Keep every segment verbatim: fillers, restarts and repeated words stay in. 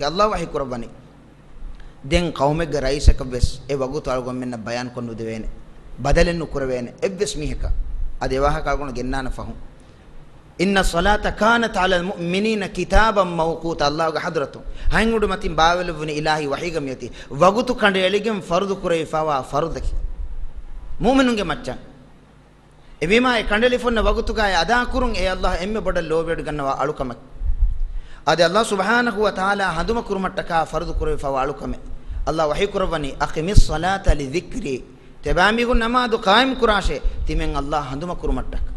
އައްލާހު ވަޙީ ކުރައްވަނީ. ދެން ޤައުމެއްގެ ރައީސަކަށް ވެސް އެ ވަގުތު އަޅުގަނޑުމެންނަށް ބަޔާންކޮށް ނުދެވޭނެ. ބަދަލެއް ނުކުރެވޭނެ އެއްވެސް މީހަކަށް. އަދި އެވާހަކަ އަޅުގަނޑު ގެންނާނެ ފަހުން. إن الصلاة كانت على المؤمنين كتابا موقوتا. އައްލާހުގެ ޙަޟްރަތު ހަތް އުޑު މަތިން ބާވެލެއްވުނީ އިލާހީ ވަޙީގަ މިއޮތީ. ވަގުތު ކަނޑައެޅިގެން ފަރުޟު ކުރެވިފައިވާ ފަރުޟަކީ. މުއުމިނުންގެ މައްޗަށް. އެވީމާ އެ ކަނޑައެޅިފަ އޮންނަ ވަގުތުގައި އަދާކުރުން އެ އައްލާހު އެންމެ ބޮޑަށް ލޯބިވެޑިގަންނަވާ އަޅުކަމަކީ. އަދި އައްލާހު ސުބްޙާނަހު ވަތަޢާލާ ހަނދުމަކުރުމަށްޓަކާ ފަރުޟު ކުރެވިފައިވާ އަޅުކަމެއް. އައްލާހު ވަޙީ ކުރައްވަނީ، أقم الصلاة لذكري. ތިޔަބައިމީހުން ނަމާދު ޤާއިމް ކުރާށޭ، ތިމެން އައްލާހު ހަނދުމަކުރުމަށްޓަކާ.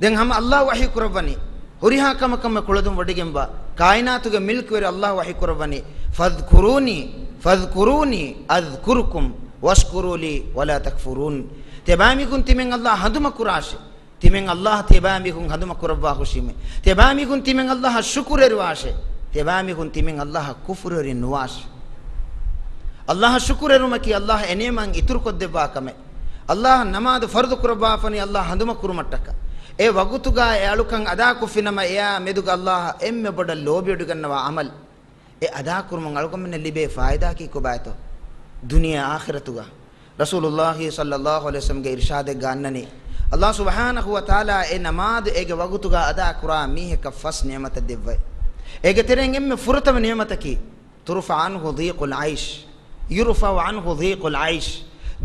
ދެން ހަމަ އައްލާހު ވަޙީ ކުރައްވަނީ، ހުރިހާ ކަމަކަށް ކުޅަދުން ވޮޑިގެންވާ ކާއިނާތުގެ މިލްކުވެރި އައްލާހު ވަޙީ ކުރައްވަނީ، فاذكروني، فاذكروني أذكركم واشكروا لي ولا تكفرون. ތިޔަބައިމީހުން ތިމެން އައްލާހު ހަނދުމަކުރާށޭ. ތިމެން އައްލާހަށް ތިޔަބައިމީހުން ހަނދުމަކުރައްވާ ހުށީމޭ. ތިޔަބައިމީހުން ތިމެން އައްލާހަށް ޝުކުރުވެރިވާށޭ. ތިޔަބައިމީހުން ތިމެން އައްލާހަށް ކުފުރުވެރިން ނުވާށޭ. އައްލާހަށް ޝުކުރުވެރުމަކީ އައްލާހަށް އެ ނިޢުމަތް އިތުރުކޮށްދެއްވާ ކަމެއް. އައްލާހަށް ނަމާދު ފަރުޟު ކުރައްވާފަނީ އައްލާހު ހަނދުމަކުރުމަށްޓަކާ. އެ ވަގުތުގަ އެ އަޅުކަން އަދާކޮށްފިނަމަ އެއާ މެދުގަ އައްލާހަށް އެންމެ ބޮޑަށް ލޯބިވެޑިގަންނަވާ ޢަމަލު. އެ އަދާކުރުމުން އަޅުގަނޑުމެންނަށް ލިބޭ ފާއިދާއަކީ ކޮބާތޯ؟ ދުނިޔެ އާޚިރަތުގަ. ރަސޫލުﷲ ޞައްލަﷲު ޢަލައިހި ވަސައްލަމްގެ އިރުޝާދެއްގަ އަންނަނީ، އައްލާހު ސުބްޙާނަހު ވަތަޢާލާ އެ ނަމާދު އޭގެ ވަގުތުގަ އަދާކުރާ މީހަކަށް ފަސް ނިޢުމަތެއް ދެއްވައި. އޭގެ ތެރެއިން އެންމެ ފުރަތަމަ ނިޢުމަތަކީ، ترفع عنه ضيق العيش، يرفع عنه ضيق العيش.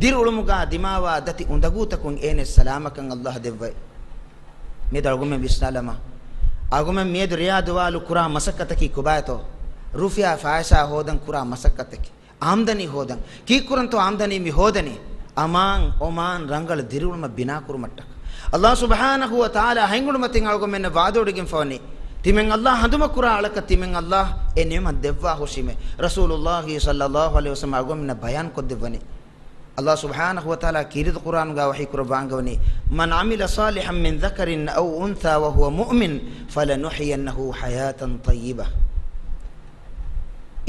ދިރިއުޅުމުގަ ދިމާވާ ދަތި އުނދަގޫތަކުން އޭނަ ސަލާމަތްކަން އައްލާހު ދެއްވައި. މިއަދު އަޅުގަނޑުމެން ވިސްނާލަމާ. އަޅުގަނޑުމެން މިއަދު ރެޔާ ދުވާލު ކުރާ މަސައްކަތަކީ ކޮބާތޯ؟ ރުފިޔާ ފައިސާ ހޯދަން ކުރާ މަސައްކަތަކީ. އާމްދަނީ ހޯދަން. ކީއްކުރަންތޯ އާމްދަނީ މި ހޯދަނީ؟ އަމާން، އޮމާން، ރަނގަޅު ދިރިއުޅުމަށް ބިނާކުރުމަށްޓަކާ. އައްލާހު ސުބްޙާނަހު ވަތަޢާލާ ހަތް އުޑު މަތިން އަޅުގަނޑުމެންނަށް ވަޢުދުވެވޮޑިގެންފަވަނީ، ތިމެން އައްލާހު ހަނދުމަކުރާ އަޅަކަށް ތިމެން އައްލާހު އެ ނިޢުމަތް ދެއްވާ ހުށީމޭ. ރަސޫލުﷲ ޞައްލަﷲު ޢަލައިހި ވަސައްލަމް އަޅުގަނޑުމެންނަށް ބަޔާންކޮށްދެއްވަނީ. އައްލާހު ސުބްޙާނަހު ވަތަޢާލާ ކީރިތި ޤުރްއާނުގަ ވަޙީކުރައްވާ އަންގަވަނީ، من عمل صالحا من ذكر أو أنثى وهو مؤمن فلنحيينه حياة طيبة.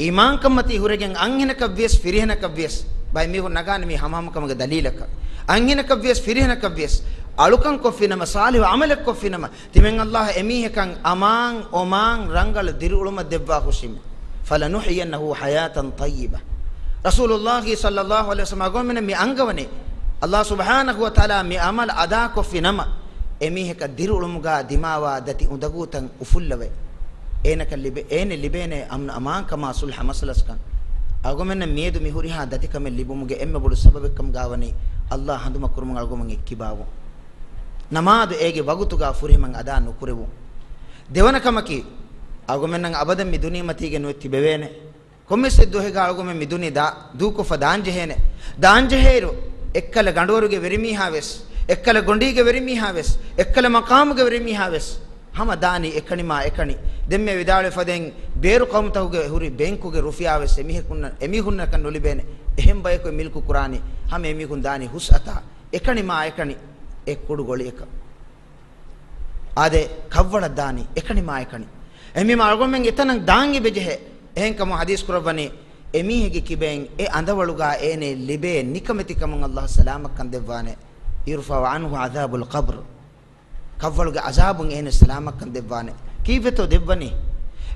އީމާންކަންމަތީ ހުރެގެން އަންހެނަކަށްވިޔަސް ފިރިހެނަކަށްވިޔަސް، ބައެއް މީހުން ނަގާނެ މީ ހަމަހަމަކަމުގެ ދަލީލަކަށް. އަންހެނަކަށްވިޔަސް ފިރިހެނަކަށްވިޔަސް، އަޅުކަން ކޮށްފިނަމަ، ޞާލިޙު ޢަމަލެއް ކޮށްފިނަމަ، ތިމެން އައްލާހު އެމީހަކަށް އަމާން، އޮމާން، ރަނގަޅު ދިރިއުޅުމަށް ދެއްވާ ހުށީމޭ. فلنحيينه حياة طيبة. ރަސޫލުﷲ ޞައްލަﷲު ޢަލައިހި ވަސައްލަމް އަޅުގަނޑުމެންނަށް މި އަންގަވަނީ، އައްލާހު ސުބްޙާނަހު ވަތަޢާލާ މި ޢަމަލު އަދާކޮށްފިނަމަ، އެމީހަކަށް ދިރިއުޅުމުގަ ދިމާވާ ދަތި އުނދަގޫތައް އުފުއްލަވައި، އޭނަކަށް ލިބެ، އޭނަ ލިބޭނެ އަމްނު އަމާންކަމާ ޞުލްޙަ މަސަލަސްކަން. އަޅުގަނޑުމެންނަށް މިއަދު މި ހުރިހާ ދަތިކަމެއް ލިބުމުގެ އެންމެ ބޮޑު ސަބަބެއްކަމުގަ ވަނީ، އައްލާހު ހަނދުމަކުރުމުން އަޅުގަނޑުމެން އެއްކިބާވުން. ނަމާދު އޭގެ ވަގުތުގަ ފުރިހަމައިން އަދާ ނުކުރެވުން. ދެވަނަ ކަމަކީ، އަޅުގަނޑުމެންނަށް އަބަދަށް މި ދުނިޔެމަތީގަ ނުއެއް ތިބެވޭނެ. ކޮންމެސް އެއްދުވަހެއްގަ އަޅުގަނޑުމެން މި ދުނިޔެ ދާ، ދޫކޮށްފަ ދާންޖެހޭނެ. ދާންޖެހޭއިރު، އެއްކަލަ ގަނޑުވަރުގެ ވެރިމީހާވެސް، އެއްކަލަ ގޮނޑީގެ ވެރިމީހާވެސް، އެއްކަލަ މަޤާމުގެ ވެރިމީހާވެސް، ހަމަ ދާނީ އެކަނިމާ އެކަނި. ދެންމެ ވިދާޅުވެފަދައިން، ބޭރު ޤައުމުތަކުގެ ހުރި ބޭންކުގެ ރުފިޔާވެސް އެމީހަކުންނަށް، އެމީހުންނަކަށް ނުލިބޭނެ. އެހެން ބަޔަކު އެ މިލްކު ކުރާނީ، ހަމަ އެމީހުން ދާނީ ހުސްއަތާ އެކަނިމާ އެކަނި، އެ ކުޑު ގޮޅިއަކަށް. އާދެ، ކަށްވަޅަށް ދާނީ އެކަނިމާ އެކަނި. އެހެންވީމަ އަޅުގަނޑުމެން އެތަނަށް ދާން އެބަޖެހޭ. އެހެންކަމުން ޙަދީޘް ކުރައްވަނީ، އެމީހެއްގެ ކިބައިން އެ އަނދަވަޅުގަ އޭނައަށް ލިބޭ ނިކަމެތިކަމުން އައްލާހު ސަލާމަތްކަން ދެއްވާނެ. يرفع عنه عذاب القبر. ކަށްވަޅުގެ ޢަޒާބުން އޭނަ ސަލާމަތްކަން ދެއްވާނެ. ކީއްވެތޯ ދެއްވަނީ؟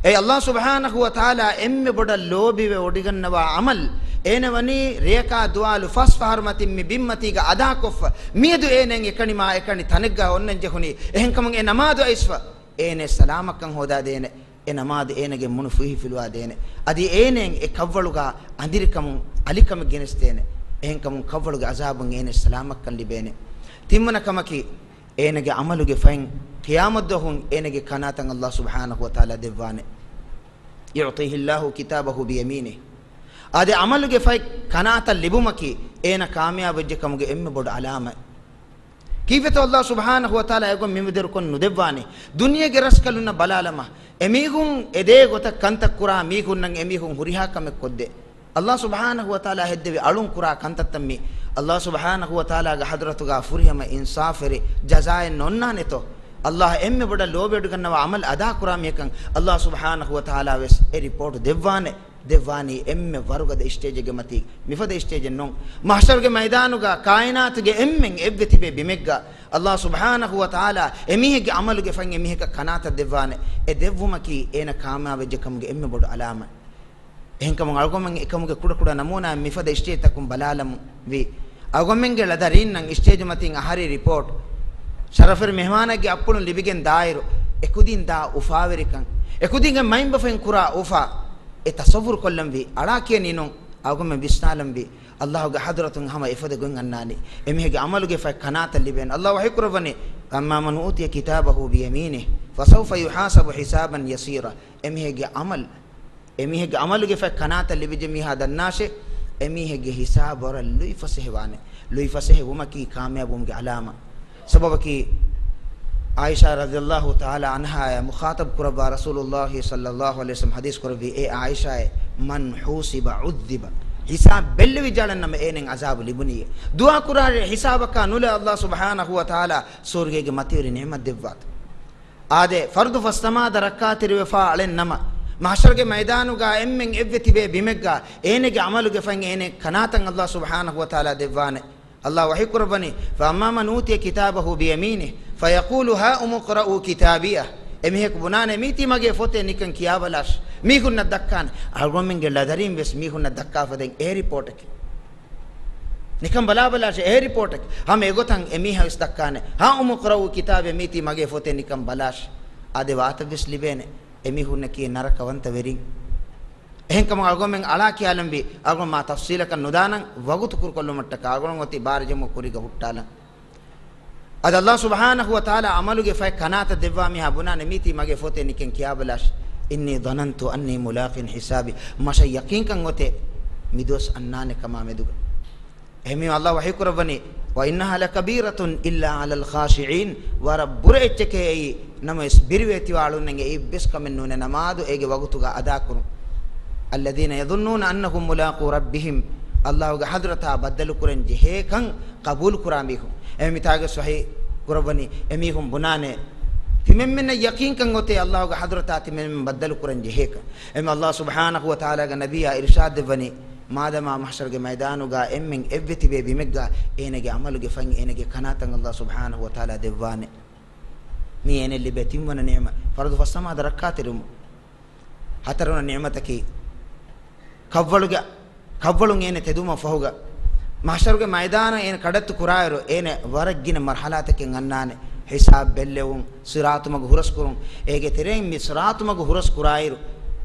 އެ އައްލާހު ސުބްޙާނަހު ވަތަޢާލާ އެންމެ ބޮޑަށް ލޯބިވެ ވޮޑިގަންނަވާ ޢަމަލު. އޭނަ ވަނީ ރެޔަކާ ދުވާލު ފަސް ފަހަރު މަތިން މި ބިންމަތީގަ އަދާކޮށްފަ، މިއަދު އޭނައަށް އެކަނިމާ އެކަނި ތަނެއްގަ އޮންނަން ޖެހުނީ. އެހެންކަމުން އެ ނަމާދު އައިސްފަ، އޭނަ ސަލާމަތްކަން ހޯދާދޭނެ. އެ ނަމާދު އޭނަގެ މޫނު ފުހިފިލުވާދޭނެ. އަދި އޭނައަށް އެ ކަށްވަޅުގަ އަނދިރިކަމުން އަލިކަމެއް ގެނެސްދޭނެ. އެހެންކަމުން ކަށްވަޅުގެ ޢަޒާބުން އޭނަ ސަލާމަތްކަން ލިބޭނެ. ތިންވަނަ ކަމަކީ، އޭނަގެ ޢަމަލުގެ ފަތް ޤިޔާމަތްދުވަހުން އޭނަގެ ކަނާތަށް އައްލާހު ސުބްޙާނަހު ވަތަޢާލާ ދެއްވާނެ. يعطيه الله كتابه بيمينه. އާދެ، ޢަމަލުގެ ފަތް ކަނާތަށް ލިބުމަކީ އޭނަ ކާމިޔާބުވެއްޖެ ކަމުގެ އެންމެ ބޮޑު ޢަލާމަތް. ކީއްވެތޯ އައްލާހު ސުބްޙާނަހު ވަތަޢާލާ އެގޮތް މިމެދުވެރިކޮށް ނުދެއްވާނީ؟ ދުނިޔޭގެ ރަސްކަލުންނަށް ބަލާލަމާ. އެމީހުން އެދޭ ގޮތަށް ކަންތައް ކުރާ މީހުންނަށް އެމީހުން ހުރިހާ ކަމެއް ކޮށްދޭ. އައްލާހު ސުބްޙާނަހު ވަތަޢާލާ ހެއްދެވި އަޅުން ކުރާ ކަންތައްތައް މީ. އައްލާހު ސުބްޙާނަހު ވަތަޢާލާގެ ޙަޟްރަތުގަ ފުރިހަމަ އިންސާފުވެރި ޖަޒާއެއް ނޯންނާނެތޯ؟ އައްލާހަށް އެންމެ ބޮޑަށް ލޯބިވެޑިގަންނަވާ ޢަމަލު އަދާކުރާ މީހަކަށް އައްލާހު ސުބްޙާނަހު ވަތަޢާލާ ވެސް އެ ރިޕޯޓް ދެއްވާނެ. ދެއްވާނީ އެންމެ ވަރުގަދަ ސްޓޭޖެއްގެ މަތީ، މިފަދަ ސްޓޭޖެއް ނޫން. މަޙްޝަރުގެ މައިދާނުގަ ކާއިނާތުގެ އެންމެން އެއްވެ ތިބޭ ބިމެއްގަ، އައްލާހު ސުބްޙާނަހު ވަތަޢާލާ އެމީހެއްގެ ޢަމަލުގެ ފަތް އެމީހަކަށް ކަނާތަށް ދެއްވާނެ. އެ ދެއްވުމަކީ އޭނަ ކާމިޔާބުވެއްޖެ ކަމުގެ އެންމެ ބޮޑު ޢަލާމަތް. އެހެންކަމުން އަޅުގަނޑުމެން އެކަމުގެ ކުޑަކުޑަ ނަމޫނާއެއް މިފަދަ އިސްޓޭޖްތަކުން ބަލާލަމުން ވީ. އަޅުގަނޑުމެންގެ ޅަދަރީންނަށް އިސްޓޭޖު މަތިން އަހަރީ ރިޕޯޓް، ޝަރަފުވެރި މެހްމާނެއްގެ އަތްޕުޅުން ލިބިގެން ދާއިރު، އެކުދިން ދާ އުފާވެރިކަން، އެކުދިންގެ މައިންބަފައިން ކުރާ އުފާ، އެ ތަޞައްވުރު ކޮށްލަން ވީ. އަޅާ ކިޔަނީ ނޫން. އަޅުގަނޑުމެން ވިސްނާލަން ވީ، އައްލާހުގެ ޙަޟްރަތުން ހަމަ އެފަދަ ގޮތް އަންނާނީ. އެމީހެއްގެ ޢަމަލުގެ ފަތް ކަނާތަށް ލިބޭނެ. އައްލާހު ވަޙީ ކުރައްވަނީ، "أما من أوتي كتابه بيمينه فسوف يحاسب حسابا يسيرا." އެމީހެއްގެ ޢަމަލު، އެމީހެއްގެ ޢަމަލުގެ ފަތް ކަނާތަށް ލިބިއްޖެ މީހާ ދަންނާށޭ، އެމީހެއްގެ ހިސާބު ވަރަށް ލުއިފަސޭހަވާނެ. ލުއިފަސޭހަ ވުމަކީ ކާމިޔާބުވުމުގެ ޢަލާމާތް. ސަބަބަކީ، ޢާއިޝާ ރަޟިޔައްލާހު ތަޢާލާ ޢަންހާއާ މުޚާޠަބު ކުރައްވާ ރަސޫލުﷲ ޞައްލައްލާހު ޢަލައިހި ވަސައްލަމަ ޙަދީޘް ކުރެއްވީ، އޭ ޢާއިޝާއޭ، "من حوسب عذب." ހިސާބު ބެއްލެވިއްޖާޅަން ނަމަ އޭނައަށް ޢަޒާބު ލިބުނީއޭ. ދުޢާ ކުރާށޭ، ހިސާބަކާ ނުލާ އައްލާހު ސުބްޙާނަހު ވަ ތަޢާލާ ސުވަރުގޭގެ މަތިވެރި ނިޢުމަތް ދެއްވާތޯ. އާދެ، ފަރުޟު ފަސް ނަމާދަށް ރައްކާތެރިވެފާ އަޅެން ނަމަ، މަޙްޝަރުގެ މައިދާނުގަ އެންމެން އެއްވެ ތިބޭ ބިމެއްގަ އޭނަގެ ޢަމަލުގެ ފަތް އޭނަ ކަނާތަށް އައްލާހު ސުބްޙާނަހު ވަ ތަޢާލާ ދެއްވާނެ. އައްލާހު ވަޙީ ކުރައްވަނީ، "فأما من أوتي كتابه بيمينه فيقول هاؤم اقرءوا كتابيه." އެމީހަކު ބުނާނެ، "މީތީ މަގޭ ފޮތެއް ނިކަން ކިޔާބަލާށި." މީހުންނަށް ދައްކާނެ. އަޅުގަނޑުމެންގެ ޅަދަރީން ވެސް މީހުންނަށް ދައްކާފަ ދެން އެ ރިޕޯޓަކީ. ނިކަން ބަލާބަލާށޭ، އެ ރިޕޯޓަކީ. ހަމަ އެގޮތަށް އެމީހާ ވެސް ދައްކާނެ، "هاؤم اقرءوا كتابيه، މީތީ މަގޭ ފޮތެއް ނިކަން ބަލާށި." އާދެ، ވާތައް ވެސް ލިބޭނެ. އެމީހުންނަކީ ނަރަކަވަންތަ ވެރިން. އެހެންކަމުން އަޅުގަނޑުމެން އަޅާ ކިޔާލަންވީ، އަޅުގަނޑު މާ ތަފްޞީލަކަށް ނުދާނަން، ވަގުތު ކުރުކޮށްލުމަށްޓަކާ އަޅުގަނޑު އޮތީ ބާރަ ޖަމުޢަ ކުރީގަ ހުއްޓާލަން. އަދި އައްލާހު ސުބްޙާނަހު ވަ ތަޢާލާ ޢަމަލުގެ ފަތް ކަނާތަށް ދެއްވާ މީހާ ބުނާނެ، "މީތީ މަގޭ ފޮތެއް ނިކަން ކިޔާބަލާށި." "إني ظننت أني ملاق حسابيه." މަށަށް ޔަޤީންކަން އޮތޭ، މި ދުވަސް އަންނާނެ ކަމާ މެދުގަ. އެހެންވީމަ އައްލާހު ވަޙީ ކުރައްވަނީ، "وإنها لكبيرة إلا على الخاشعين." ވަރަށް ބުރަ އެއްޗެކޭ އެއީ، ނަމަވެސް ބިރުވެތިވާ އަޅުންނަށް އެއީ އެއްވެސް ކަމެއް ނޫނޭ ނަމާދު އޭގެ ވަގުތުގަ އަދާކުރުން. "الذين يظنون أنهم ملاقو ربهم." އައްލާހުގެ ޙަޟްރަތާ ބައްދަލުކުރަން ޖެހޭކަން ޤަބޫލުކުރާ މީހުން. އެހެންވީމަ މިތާގަ ވަޙީ ކުރައްވަނީ، އެމީހުން ބުނާނެ، ތިމެންމެންނަށް ޔަޤީންކަން އޮތޭ އައްލާހުގެ ޙަޟްރަތާ ތިމެންމެން ބައްދަލުކުރަން ޖެހޭކަން. އެހެންވީމަ އައްލާހު ސުބްޙާނަހު ވަ ތަޢާލާގެ ނަބިއްޔާ އިރުޝާދު ދެއްވަނީ، މާދަމާ މަޙްޝަރުގެ މައިދާނުގަ އެންމެން އެއްވެ ތިބޭ ބިމެއްގަ އޭނަގެ ޢަމަލުގެ ފަތް އޭނަގެ ކަނާތަށް އައްލާހު ސުބްޙާނަހު ވަ ތަޢާލާ ދެއްވާނެ. މީ އޭނައަށް ލިބޭ ތިންވަނަ ނިޢުމަތް، ފަރުޟު ފަސް ނަމާދަށް ރައްކާތެރިވުމުން. ހަތަރުވަނަ ނިޢުމަތަކީ، ކަށްވަޅުގެ، ކަށްވަޅުން އޭނަ ތެދުމަށް ފަހުގަ، މަޙްޝަރުގެ މައިދާނަށް އޭނަ ކަޑައްތު ކުރާއިރު، އޭނަ ވަރަށް ގިނަ މަރުޙަލާތަކެއް އަންނާނެ. ހިސާބު ބެއްލެވުން، ޞިރާޠު މަގު ހުރަސްކުރުން. އޭގެ ތެރެއިން މި ޞިރާޠު މަގު ހުރަސް ކުރާއިރު،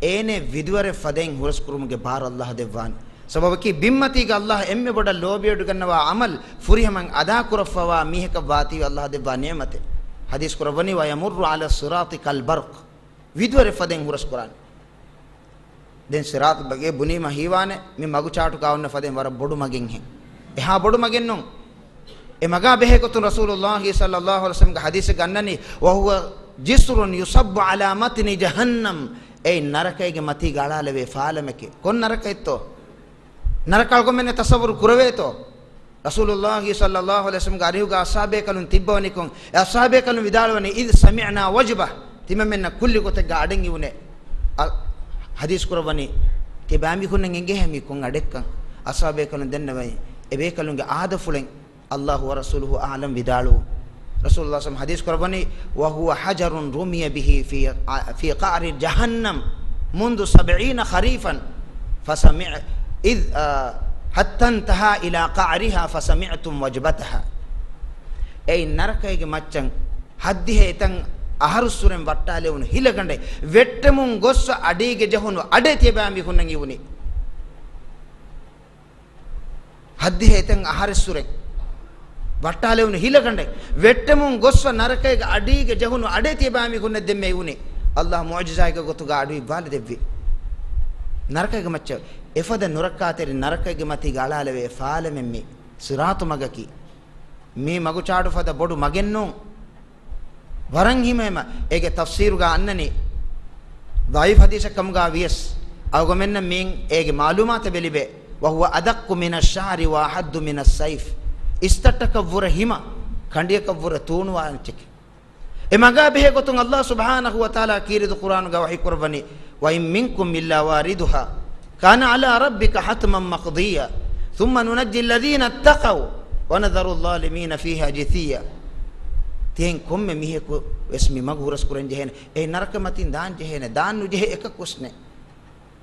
އޭނަ ވިދުވަރެއް ފަދައިން ހުރަސްކުރުމުގެ ބާރު އައްލާހު ދެއްވާނެ. ސަބަބަކީ، ބިންމަތީގަ އައްލާހު އެންމެ ބޮޑަށް ލޯބިވެޑިގަންނަވާ ޢަމަލު ފުރިހަމައިން އަދާކުރައްވާ މީހަކަށް ވާތީވެ އައްލާހު ދެއްވާ ނިޢުމަތެއް. ޙަދީޘް ކުރައްވަނީ، "ويمر على الصراط كالبرق." ވިދުވަރެއް ފަދައިން ހުރަސްކުރާނެ. ދެން ޞިރާޠު މަގޭ ބުނީމަ ހީވާނެ، މި މަގުޗާޓުގަ އޮންނަ ފަދައިން ވަރަށް ބޮޑު މަގެއްހެން. އެހާ ބޮޑު މަގެއްނޫން. އެ މަގާ ބެހޭ ގޮތުން ރަސޫލުﷲ ޞައްލައްލާހު ޢަލައިހި ވަސައްލަމްގެ ޙަދީޘެއްގަ އަންނަނީ، "وهو جسر يصب على متن جهنم." އެއީ ނަރަކައިގެ މަތީގަ އަޅާލެވޭ ފާލަމެކޭ. ކޮން ނަރަކައެއްތޯ؟ ނަރަކަ އަޅުގަނޑުމެންނަށް ތަޞައްވުރު ކުރެވޭތޯ؟ ރަސޫލުﷲ ޞައްލައްލާހު ޢަލައިހި ވަސައްލަމްގެ އަރިހުގަ އަޞްޙާބޭކަލުން ތިއްބަވަނިކޮށް، އެ އަޞްޙާބޭކަލުން ވިދާޅުވަނީ، "إذ سمعنا وجبة." ތިމަންމެންނަށް ކުއްލި ގޮތެއްގަ އަޑެއް އިވުނޭ. އަ، ޙަދީޘް ކުރައްވަނީ، ތިބާމީހުންނަށް އެނގޭހޭ މީ ކޮން އަޑެއްކަން. އަޞްޙާބޭކަލުން ދެންނެވި އެބޭކަލުންގެ އާދަފުޅެއް، އައްލާހު ވަރަސޫލުހު އަޢްލަމް ވިދާޅުވުން. ރަސޫލުﷲ ޞައްލައްލާހު ޢަލައިހި ވަސައްލަމް ޙަދީޘް ކުރައްވަނީ، "وهو حجر رمي به في، في قعر جهنم منذ سبعين خريفا فسمع، إذ، آ، حتى انتهى إلى قعرها فسمعتم وجبتها." އެއީ ނަރަކައިގެ މައްޗަށް ހައްދިހަ އެތަން އަހަރުއްސުރެން ވައްޓާލެވުނު ހިލަގަނޑެއް، ވެއްޓެމުން ގޮއްސަ އަޑީގެ ޖެހުނު އަޑެއް ތިޔަބައިމީހުންނަށް އިވުނީ. ހައްދިހަ އެތަން އަހަރެއްސުރެން ވައްޓާލެވުނު ހިލަގަނޑެއް، ވެއްޓެމުން ގޮއްސަ ނަރަކައިގެ އަޑީގެ ޖެހުނު އަޑެއް ތިޔަބައިމީހުންނަށް ދެންމެ އިވުނީ. އައްލާހު މުޢުޖިޒާއެއްގެ ގޮތުގަ އަޑު އިއްވާލެދެއްވި. ނަރަކައިގެ މައްޗަށް އެފަދަ ނުރައްކާތެރި ނަރަކައިގެ މަތީގަ އަޅާލެވޭ ފާލަމެއް މީ. ޞިރާޠު މަގަކީ. މީ މަގުޗާޑު ފަދަ ބޮޑު މަގެއްނޫން. ވަރަށް ހިމަހިމަ އޭގެ ތަފްސީރުގަ އަންނަނީ، ޟަޢީފު ޙަދީޘެއް ކަމުގަ ވިޔަސް، އަޅުގަމެންނަށް މިއިން އޭގެ މަޢުލޫމާތެއް ބެލިބޭ. "وهو أدق من الشعر وأحد من السيف." އިސްތައްޓަކަށްވުރެ ހިމަ، ކަނޑިއަކަށްވުރެ ތޫނުވާ އެއްޗެކޭ. އެ މަގާ ބެހޭ ގޮތުން އައްލާހު ސުބްޙާނަހު ވަ ތަޢާލާ ކީރިތި ޤުރްއާނުގަ ވަޙީ ކުރައްވަނީ، "وإن منكم إلا واردها كان على ربك حتما مقضيا ثم ننجي الذين اتقوا ونذر الظالمين فيها جثيا." ތިހެން ކޮންމެ މީހަކު ވެސް މި މަގު ހުރަސް ކުރަން ޖެހޭނެ. އެ ނަރަކަ މަތިން ދާން ޖެހޭނެ. ދާން ނުޖެހޭ އެކަކު ވެސް ނެތް.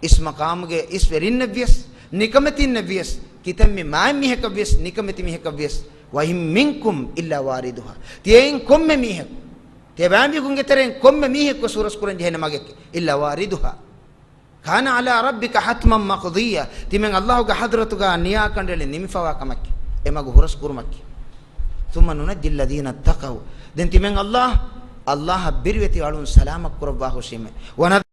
އިސް މަޤާމުގެ އިސްވެރިންނަށްވިޔަސް، ނިކަމެތިންނަށްވިޔަސް، ކިތަންމެ މާތް މީހަކަށްވިޔަސް، ނިކަމެތި މީހަކަށްވިޔަސް، وَإِن مِّنكُمْ إِلَّا وَارِدُهَا، ތިޔައިން ކޮންމެ މީހަކު، ތިޔަބައިމީހުންގެ ތެރެއިން ކޮންމެ މީހަކުވެސް ހުރަސްކުރަން ޖެހޭނެ މަގެކެއް، إِلَّا وَارِدُهَا كَانَ عَلَى رَبِّكَ حَتْمًا مَّقْضِيًّا، ތިމެން ﷲގެ ޙަޟްރަތުގަ ނިޔާކަނޑައެޅި ނިމިފަވާ ކަމަކީ، އެ މަގު ހުރަސްކުރުމަކީ. ثُمَّ نُنَجِّي الَّذِينَ اتَّقَوْا، ދެން ތިމެން ﷲ، ﷲއަށް ބިރުވެތި އަޅުން ސަލާމަތްކުރައްވާހުށީމޭ. وَنَذَرُ